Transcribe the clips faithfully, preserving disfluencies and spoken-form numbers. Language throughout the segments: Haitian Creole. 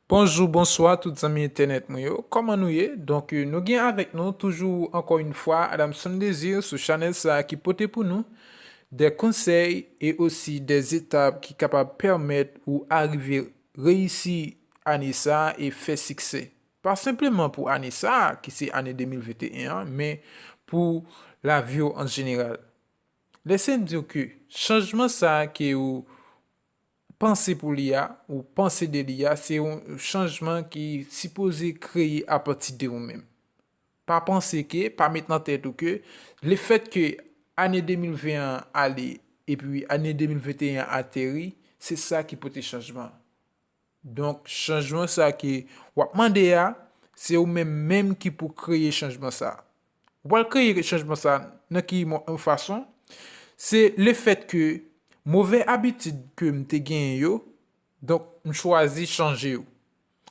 Bonjou, bonswa tout zanmi entènèt mwen yo. Kòman nou ye? Donk, euh, nou gen avèk nou toujou ankò yon fwa Adamson Désir sou chanèl sa a ki pote pou nou de konsèy e osi de etap ki kapab pèmèt ou arive reyisi ane sa a e fè siksè. Pa senpleman pou ane sa a, ki se ane de mil venteyen an, men pou lavi w an jeneral. Lèse m di w ke chanjman sa a ke ou panse pou li a, ou panse de li a, se yon chanjman ki sipoze kreye apati de ou menm. Pa panse ke, pa met nan tèt ou ke, lefèt ke ane de mil ven an ale, epi ane de mil venteyen an ateri, se sa ki pote chanjman. Donk, chanjman sa ke w ap mande a, se ou menm menm ki pou kreye chanjman sa. Ou pral kreye chanjman sa nan ki mo- fason? Se lefèt ke move abitid ke m te genyen yo, donk, m chwazi chanje yo.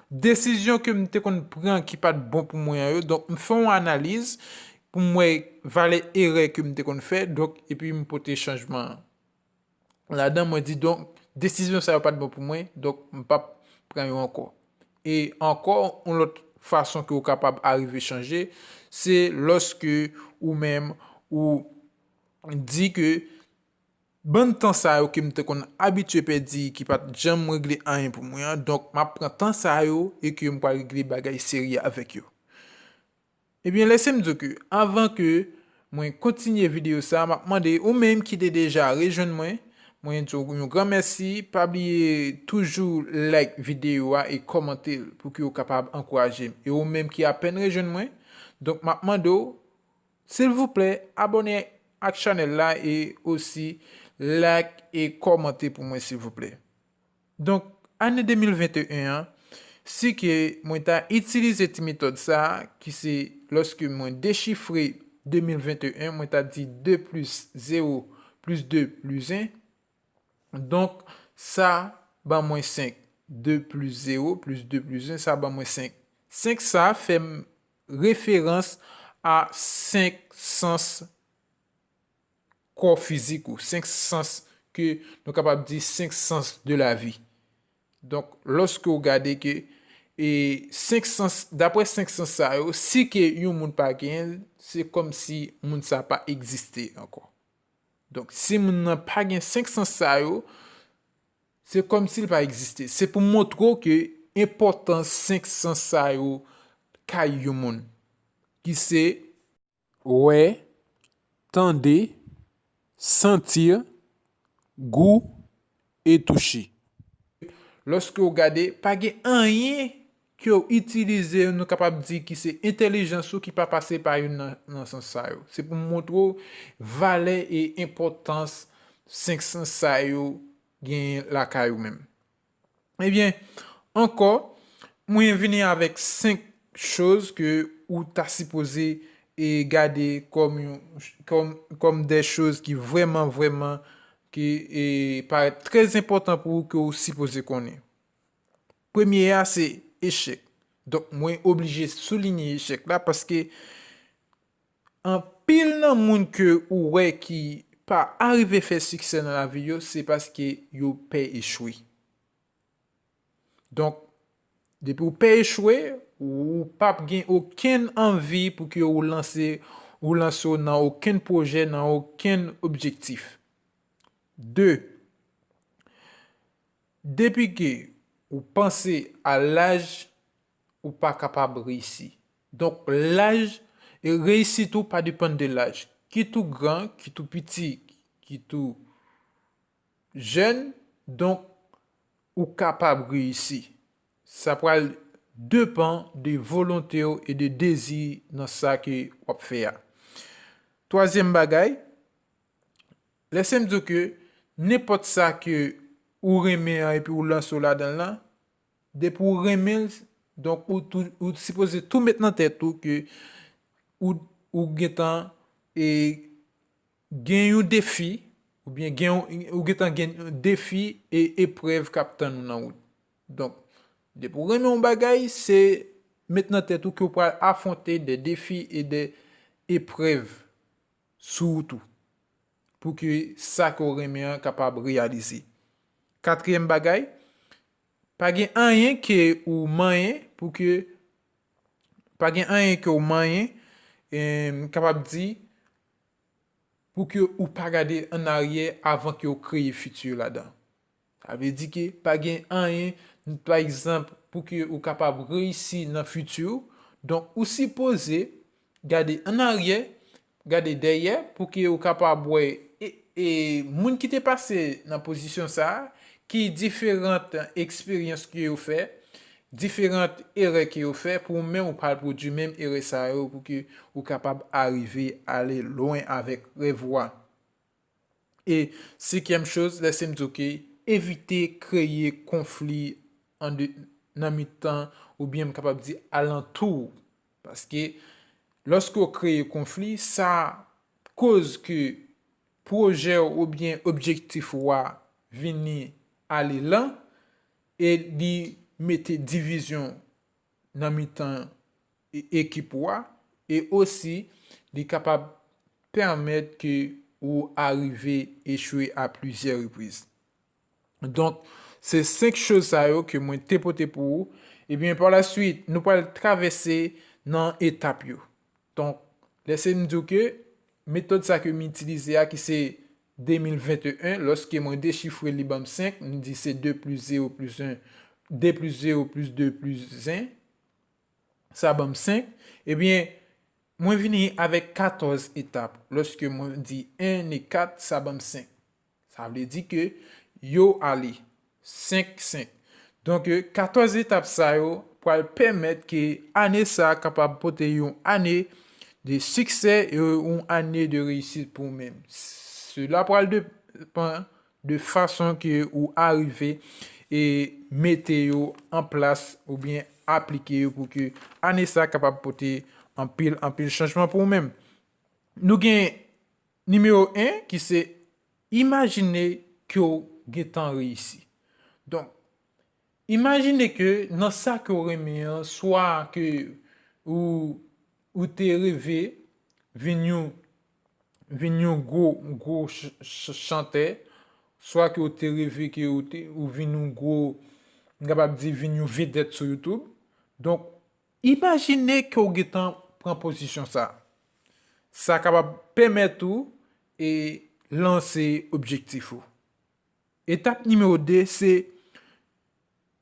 Desizyon ke m te konn pran ki pa t bon pou mwen an yo, donk, m fè yon analiz pou m wè valè erè ke m te konn fè, donk, epi m pote chanjman an. Ladan mwen di, donk, desizyon sa yo pa t bon pou mwen, donk, m p ap pran yo ankò. E ankò, yon lòt fason ke w kapab arive chanje, se lòske ou menm ou di ke bann tan sa yo ke m te konn abitye pèdi ki pa t janm regle anyen pou mwen an, donk, m ap pran tan sa yo e ke m pral regle bagay serye avèk yo. Ebyen, lèse m di w ke, anvan ke mwen kontinye videyo sa a, m ap mande ou menm ki te deja rejwenn mwen, mwen di w yon gran mèsi. Pa bliye toujou like videyo a e kòmante l pou ke w kapab ankouraje m. E ou menm ki apèn rejwenn mwen, donk, m ap mande w, silvouplè, abòne ak chanèl la e osi like e kòmante pou mwen, silvouplè. Donk, ane de mil venteyen an, si ke mwen ta itilize ti metòd sa a, ki se lòske mwen dechifre de mil venteyen, mwen ta di de plis zewo plis de plis en, donk, sa ban mwen senk. De plis zewo plis de plis en, sa ban mwen senk. Senk sa fè m referans a senk sans kò fizik ou, senk sans ke nou kapab di senk sans de la vi. Donk, lòske w gade ke, e, senk sans, daprè senk sans sa yo, si ke yon moun pa genyen l, se kòmsi moun sa pa egziste ankò. Donk, si moun nan pa gen senk sans sa yo, se kòmsi l pa egziste. Se pou montre w ke enpòtans senk sans sa yo kay yon moun, ki se wè, tande, santi, gou e touche. Lòske w gade, pa gen anyen ke w itilize, nou kapab di ki se entèlijans ou ki pa pase pa youn nan, nan sans sa yo. Se pou m montre w valè e enpòtans senk sans sa yo genyen lakay ou menm. Ebyen, ankò, mwen vini avèk senk choz ke ou ta sipoze e gade kòm yon, kòm, kòm de choz ki vrèman, vrèman, ki e parèt trè enpòtan pou ou, ke ou sipoze konnen. Premye a se echèk. Donk, mwen oblije soulinye echèk la paske anpil nan moun ke ou wè ki pa arive fè siksè nan lavi yo, se paske yo pè echwe. Donk, depi w pè echwe, ou p ap gen okenn anvi pou ke ou lanse, ou lanse w nan okenn pwojè, nan okenn objektif. De, depi ke ou panse a laj, ou pa kapab reyisi. Donk, laj, e reyisit ou pa depann de laj. Kit ou gran, kit ou piti, kit ou jèn, donk, ou kapab reyisi. Sa pral depann de volonte w e de dezi nan sa ke w ap fè a. Twazyèm bagay, lèse m di w ke nenpòt sa ke ou renmen an epi ou lanse w ladan l lan, depi ou renmen l, donk ou tou, ou sipoze tou met nan tèt ou ke ou, ou gentan e gen yon defi, oubyen gen yon, ou gentan gen yon defi e eprèv k ap tann ou nan wout. Donk, depi ou renmen yon bagay, se met nan tèt ou ke ou pral afwonte de defi e de eprèv sou wout ou, pou ke sa ke w renmen an kapab reyalize. Katriyèm bagay, Pa gen anyen ke ou manyen pou ke, pa gen anyen ke ou manyen, e, m kapab di, pou ke ou pa gade an aryè avan ke ou kreye fiti ladan. Sa vle di ke pa gen anyen, pa egzanp, pou ke ou kapab reyisi nan fiti. Donk, ou sipoze gade an aryè, gade dèyè, pou ke ou kapab wè, e, e, moun ki te pase nan pozisyon sa a, ki diferan eksperyans ke yo fè, diferan erè ke yo fè, pou ou menm ou pa pwodui menm erè sa yo, pou ke ou kapab arive ale lwen avèk rèv ou a. E senkyèm choz, lèse m di w ke evite kreye konfli an de, nan mitan, oubyen m kapab di alantou. Paske lòske w kreye konfli, sa koz ke pwojè w oubyen objektif ou a vini ale lan, e li mete divizyon nan mitan e-, ekip ou a, e osi li kapab pèmèt ke ou arive echwe a plizyè repriz. Donk, se senk choz sa yo ke mwen te pote pou ou. Ebyen, pa la swit, nou pral travèse nan etap yo. Donk, lèse m di w ke metòd sa ke m itilize a, ki se de mil venteyen, lòske mwen dechifre li ban m senk, m di se de plis zewo plis en, de plis zewo plis de plis en, sa ban m senk. Ebyen, mwen vini avèk katòz etap. Lòske mwen di en e kat, sa ban m senk. Sa vle di ke yo ale senk senk. Donk, katòz etap sa yo pral pèmèt ke ane sa a kapab pote yon ane de siksè e yon ane de reyisit pou ou menm. Sela pral depann de fason ke ou arive e mete yo an plas oubyen aplike yo pou ke ane sa a kapab pote anpil, anpil chanjman pou ou menm. Nou gen nimewo en ki se imajine ke w gentan reyisi. Donk, imajine ke nan sa ke w renmen an, swa ke ou, ou te reve vin yon, vin yon gwo, gwo ch-, ch-, chantè, swa ke ou te reve ke ou te, ou vin yon gwo, m kapab di vin yon vedèt sou YouTube. Donk, imajine ke w gentan pran pozisyon sa. Sa kapab pèmèt ou e lanse objektif ou. Etap nimewo de se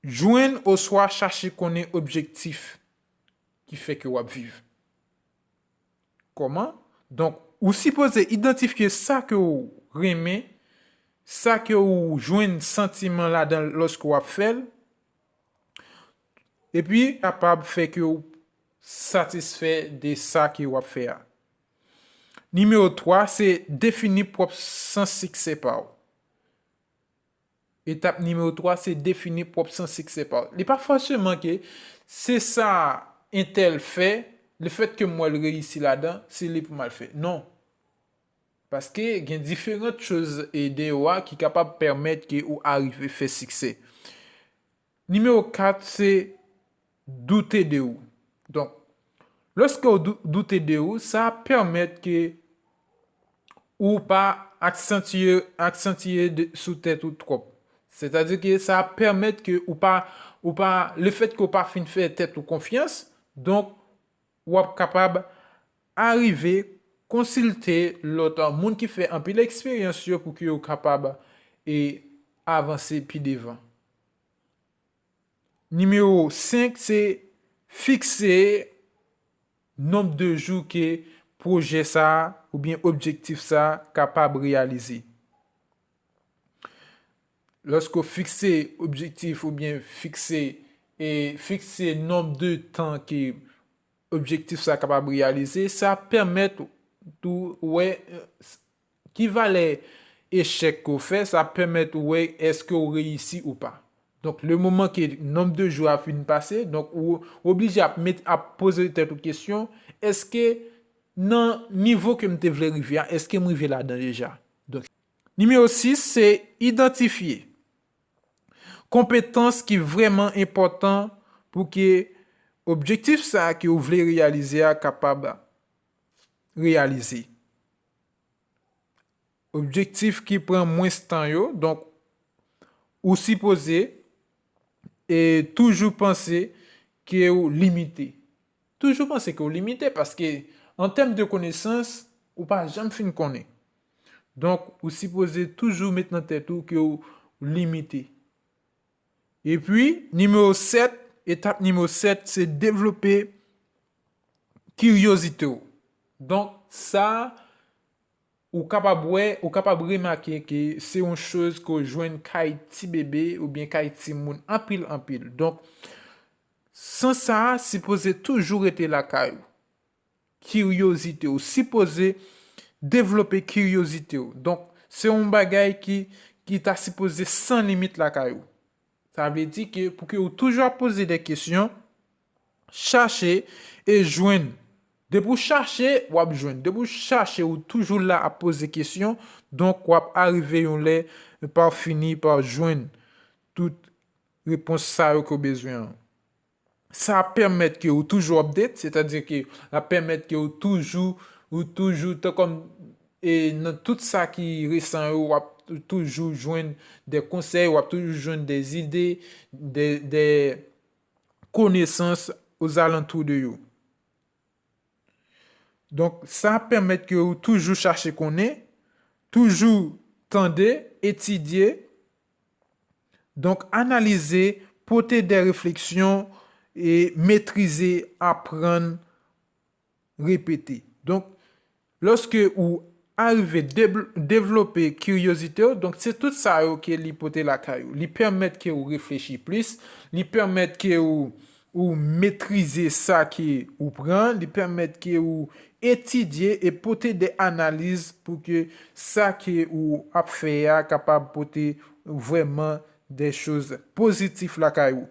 jwenn oswa chache konnen objektif ki fè ke w ap viv. Kòman? Donk, ou sipoze idantifye sa ke w renmen, sa ke w jwenn santiman ladan l lòske w ap fè l, epi kapab fè ke w satisfè de sa ke w ap fè a. Nimewo twa, se defini pwòp sans siksè pa w. Etap nimewo twa, se defini pwòp sans siksè pa w. Li pa fòseman ke se sa entèl fè, lefètke m wè l reyisi ladan, se li pou m al fè. Non. Paske gen diferan choz e deyò a ki kapab pèmèt ke ou arive fè siksè. Nimewo kat, se doute de ou. Donk, lòske w dou-, doute de ou, sa ap pèmèt ke ou pa aksantye, aksantye de, sou tèt ou twòp. Sètadi ke sa ap pèmèt ke ou pa, ou pa, lefètke ou pa fin fè tèt ou konfyans, donk, w ap kapab arive konsilte lòt moun ki fè anpil eksperyans yo pou ke yo kapab e avanse pi devan. Nimewo senk, se fikse nonb de jou ke pwojè sa a oubyen objektif sa a kapab reyalize. Lòske w fikse objektif oubyen fikse, e fikse nonb de tan ke objektif sa kapab reyalize, sa pèmèt ou wè, e, ki valè echèk ke w fè, sa pèmèt ou wè èske w reyisi ou pa. Donk, le moman ke nonb de jou a fin pase, donk, ou oblije ap met, ap poze tèt ou kesyon, èske nan nivo ke m te vle rive a, èske m rive ladan deja? Donk, nimewo sis, se idantifye konpetans ki vrèman enpòtan pou ke objektif sa a ke w vle reyalize a kapab reyalize. Objektif ki pran mwens tan yo, donk, ou sipoze e toujou panse ke w limite. Toujou panse ke w limite, paske an tèm de konesans, ou pa janm fin konnen. Donk, ou sipoze toujou met nan tèt ou ke w limite. Epi, nimewo sèt, etap nimewo sèt, se devlope kiryozite w. Donk, sa, ou kapab wè, ou kapab remake ke se yon choz ke w jwenn kay ti bebe oubyen kay timoun anpil, anpil. Donk, sans sa a sipoze toujou rete lakay ou. Kiryozite w, sipoze devlope kiryozite w. Donk, se yon bagay ki, ki ta sipoze san limit lakay ou. Sa vle di ke pou ke ou toujou ap poze de kesyon, chache e jwenn. Depi w chache, w ap jwenn. Depi w chache, ou toujou la ap poze kesyon, donk w ap arive yon lè pa fini pa jwenn tout repons sa yo ke w bezwen an. Sa ap pèmèt ke ou toujou update, sètadi ke l ap pèmèt ke ou toujou, ou toujou, tan kòm, e nan tout sa ki resan yo, w ap toujou jwenn de konsèy, w ap toujou jwenn de ide, de, de konesans ozalantou de yo. Donk, sa ap pèmèt ke ou toujou chache konnen, toujou tande, etidye, donk, analize, pote de refleksyon e metrize, aprann, repete. Donk, lòske ou arive debl-, devlope kiryozite w, donk, se tout sa yo ke li pote lakay ou. Li pèmèt ke ou reflechi plis, li pèmèt ke ou, ou metrize sa ke ou pran, li pèmèt ke ou etidye e pote de analiz pou ke sa ke ou ap fè a kapab pote vrèman de choz pozitif lakay ou.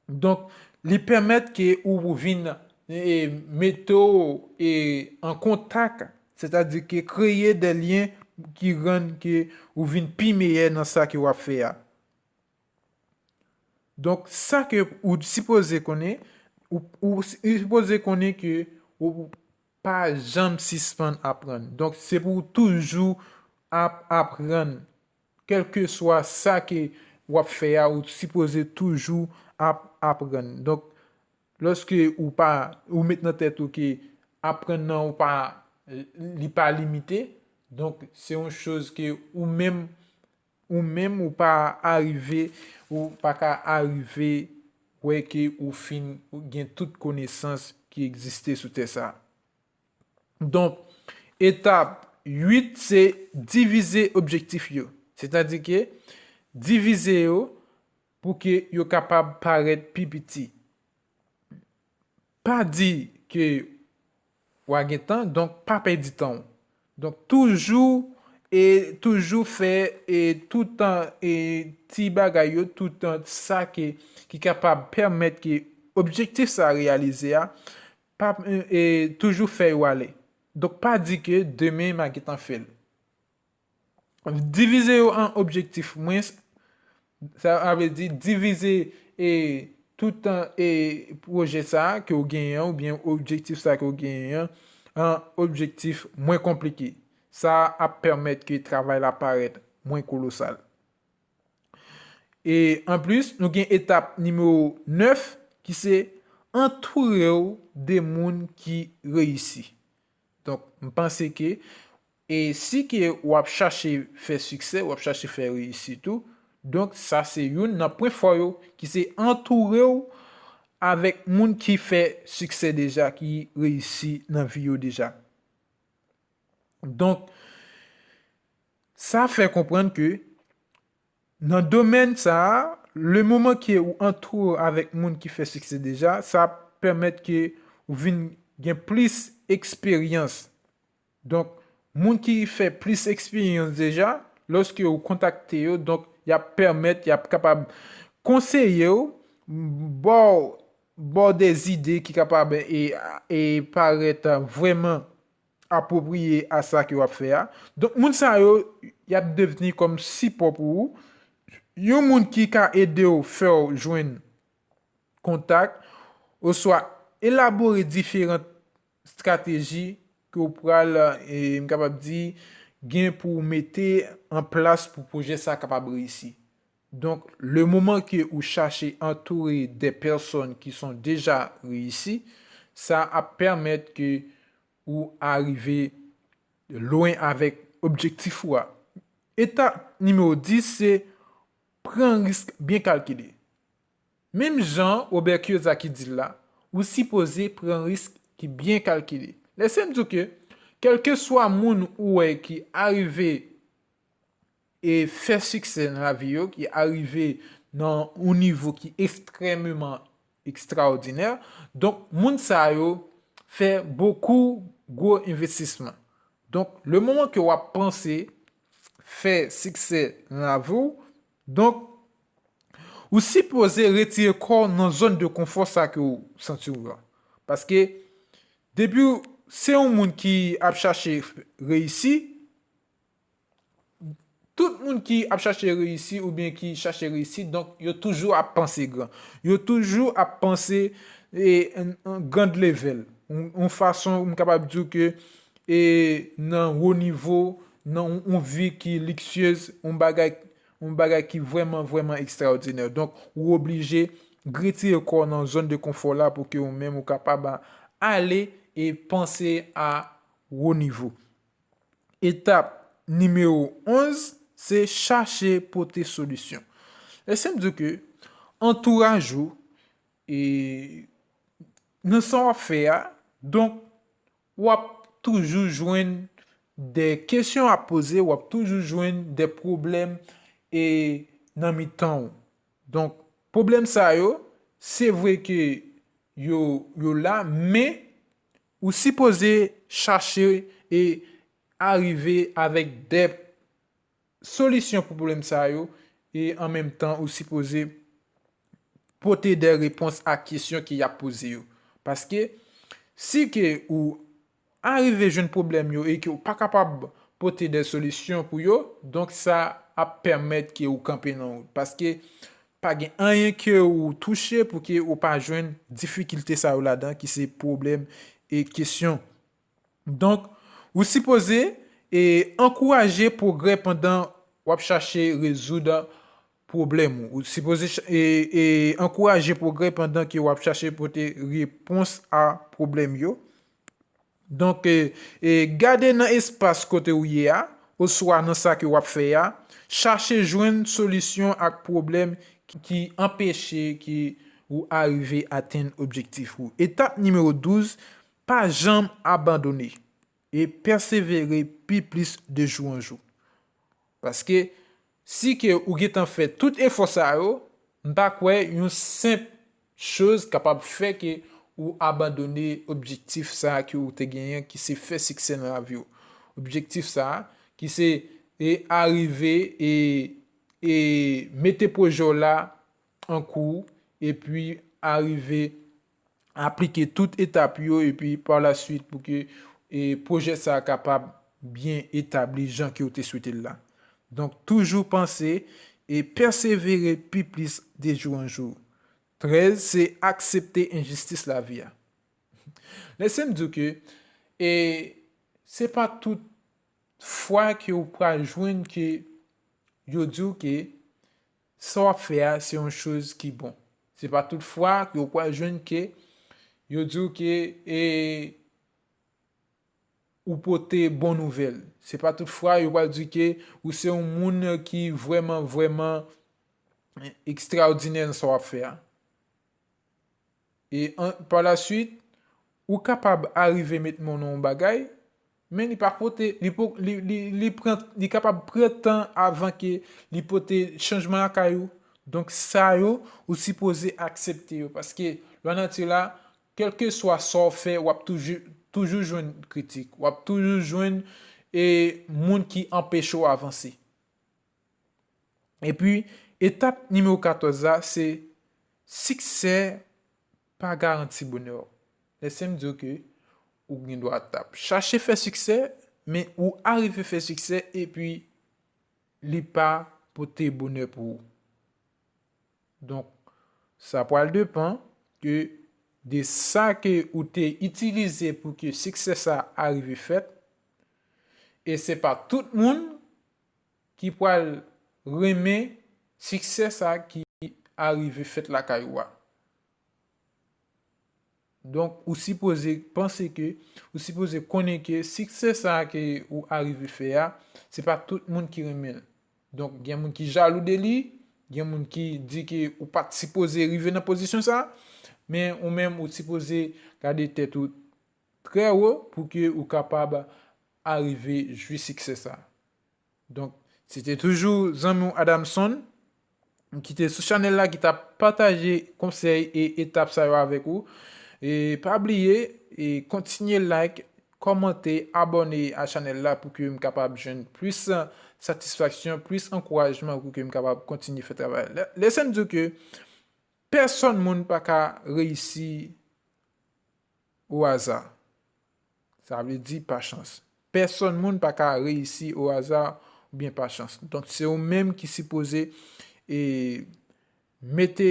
Donk, li pèmèt ke ou vin, e, mete w, e, an kontak, sètadi ke kreye de lyen ki rann ke ou vin pi meyè nan sa ke w ap fè a. Donk, sa ke ou sipoze konnen, ou, ou sipoze konnen ke ou pa janm sispann aprann. Donk, se pou w toujou ap aprann. Kèlkeswa sa ke w ap fè a, ou sipoze toujou ap aprann. Donk, lòske ou pa, ou met nan tèt ou ke aprann nan ou pa, li pa limite, donk, se yon choz ke ou menm, ou menm ou pa arive, ou pa ka arive wè ke ou fin gen tout konesans ki egziste sou tè sa. Donk, etap uit se divize objektif yo. Sètadi ke divize yo pou ke yo kapab parèt pi piti. Pa di ke w a gen tan, donk pa pèdi tan w. Donk, toujou, e toujou fè, e tout tan, e ti bagay yo, tout tan sa ke, ki kapab pèmèt ke objektif sa reyalize a, pa, e toujou fè yo ale. Donk, pa di ke demen m a gentan fè l. Divize yo an objektif mwens, sa vle di divize, e, tout, e, pwojè sa a ke w genyen an, oubyen objektif sa a ke w genyen an, an objektif mwen konplike. Sa ap pèmèt ke travay la parèt mwen kolosal. E anplis, nou gen etap nimewo nèf ki se antoure w de moun ki reyisi. Donk, m panse ke, e si ke w ap chache fè siksè, w ap chache fè reyisit ou, donk sa se youn nan pwen fò yo ki se antoure w avèk moun ki fè siksè deja, ki reyisi nan vi yo deja. Donk, sa fè konprann ke nan domèn sa a, le moman ke ou antoure avèk moun ki fè siksè deja, sa ap pèmèt ke ou vin gen plis eksperyans. Donk, moun ki fè plis eksperyans deja, lòske ou kontakte yo, donk, y ap pèmèt, y ap kapab konseye w, ba w, ba w de zide ki kapab e, e parèt vrèman apwopriye a sa ke w ap fè a. Donk, moun sa yo, y ap devni kòm sipò pou ou. Yon moun ki ka ede w fè w jwenn kontak, oswa elabore diferan estrateji ke w pral, e, m kapab di, gen pou w mete an plas pou pwojè sa a kapab reyisi. Donk, le moman ke ou chache antoure de pèsòn ki son deja reyisi, sa ap pèmèt ke ou arive lwen avèk objektif ou a. Etap nimewo dis se pran risk byen kalkile. Menm jan Robert Kiyosaki di l la, ou sipoze pran risk ki byen kalkile. Lèse m di w ke, kèlkeswa moun ou wè ki arive e fè siksè nan lavi yo, ki arive nan yon nivo ki ekstrèmeman ekstraòdinè. Donk, moun sa yo fè bokou gwo envestisman. Donk, le moman ke w ap panse fè siksè nan lavi w, donk, ou sipoze retire kò w nan zòn de konfò sa ke w santi w la. Paske, depi w se yon moun ki ap chache reyisi, tout moun ki ap chache reyisi oubyen ki chache reyisi, donk yo toujou ap panse gran. Yo toujou ap panse e, an, an grand level. Yon, yon fason, m kapab di w ke e, nan wo nivo, nan yon, yon vi ki liksyez, yon bagay, yon bagay ki vrèman, vrèman ekstraòdinè. Donk, ou oblije retire kò w nan zòn de konfò la pou ke ou menm ou kapab a, ale e panse a wo nivo. Etap nimewo onz, se chache pote solisyon. Lèse m di w ke antouraj ou e, nan sa w ap fè a, donk, w ap toujou jwenn de kesyon ap poze, w ap toujou jwenn de pwoblèm e nan mitan w. Donk, pwoblèm sa yo, se vre ke yo, yo la, men ou sipoze chache e arive avèk de solisyon pou pwoblèm sa yo, e an menm tan, ou sipoze pote de repons a kesyon ke y ap poze yo. Paske, si ke ou arive jwenn pwoblèm yo e ke ou pa kapab pote de solisyon pou yo, donk sa ap pèmèt ke ou kanpe nan wout. Paske, pa gen anyen ke ou touche pou ke ou pa jwenn difikilte sa yo ladan, ki se pwoblèm e kesyon. Donk, ou sipoze e, ankouraje pwogrè pandan w ap chache rezoud pwoblèm ou. Ou sipoze ch- e, e, ankouraje pwogrè pandan ke w ap chache pote repons a pwoblèm yo. Donk, e, e, gade nan espas kote ou ye a, oswa nan sa ke w ap fè a, chache jwenn solisyon ak pwoblèm ki, ki anpeche ke ou arive atenn objektif ou. Etap nimewo douz, pa janm abandone e pèsevere pi plis de jou an jou. Paske, si ke ou gentan fè tout efò sa yo, m pa kwè yon senp choz kapab fè ke ou abandone objektif sa ke ou te genyen, ki se fè siksè nan lavi w. Objektif sa, ki se e arive e, e mete pwojè w la an kou, epi arive aplike tout etap yo, epi pa la swit pou ke e, pwojè sa a kapab byen etabli jan ke w te swete l la. Donk, toujou panse e pèsevere pi plis de jou an jou. Trèz, se aksepte enjistis lavi a. Lèse m di w ke e, se pa tout fwa ke w pral jwenn ke yo di w ke sa w ap fè a se yon choz ki bon. Se pa tout fwa ke w pral jwenn ke yo di w ke e, ou pote bon nouvèl. Se pa tout fwa yo pral di ke ou se yon moun ki vrèman, vrèman ekstraòdinè nan sa w ap fè a. E an, pa la swit, ou kapab arive met men w nan yon bagay, men li pa pote, li, po, li, li, li, pran, li kapab pran tan avan ke li pote chanjman lakay ou. Donk, sa yo, ou sipoze aksepte yo. Paske, lwa nati la, kèlkeswa sa w fè, w ap toujou, toujou jwenn kritik. W ap toujou jwenn e, moun ki anpeche w avanse. Epi, etap nimewo katòz la, se siksè pa garanti bonè. Lèse m di w ke ou gen dwa t ap chache fè siksè, men ou arive fè siksè epi li pa pote bonè pou ou. Donk, sa pral depann ke de sa ke ou te itilize pou ke siksè sa arive fèt. E se pa tout moun ki pral renmen siksè sa ki arive fèt lakay ou a. Donk, ou sipoze panse ke, ou sipoze konnen ke siksè sa ke ou arive fè a, se pa tout moun ki renmen l. Donk, gen moun ki jalou de li, gen moun ki di ke ou pa t sipoze rive nan pozisyon sa, men ou menm ou sipoze gade tèt ou trè wo pou ke ou kapab arive jwi siksè sa. Donk, se te toujou zanmi w Adamson ki te sou chanèl la ki t ap pataje konsèy e etap sa yo avèk ou. E pa bliye, e kontinye like, kòmante, abòne a chanèl la pou ke m kapab jwenn plis satisfaksyon, plis ankourajman pou ke m kapab kontinye fè travay. Lè, lè se m di w ke pèsonn moun pa ka reyisi o aza. Sa vle di pa chans. Pèsonn moun pa ka reyisi o aza oubyen pa chans. Donk, se ou menm ki sipoze e, mete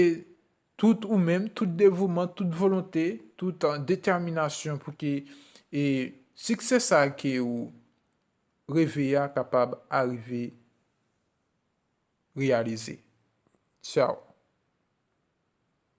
tout ou menm, tout devouman, tout volonte, tout, e, detèminasyon pou ke e, siksè sa ke ou reve a kapab arive reyalize. Tchao.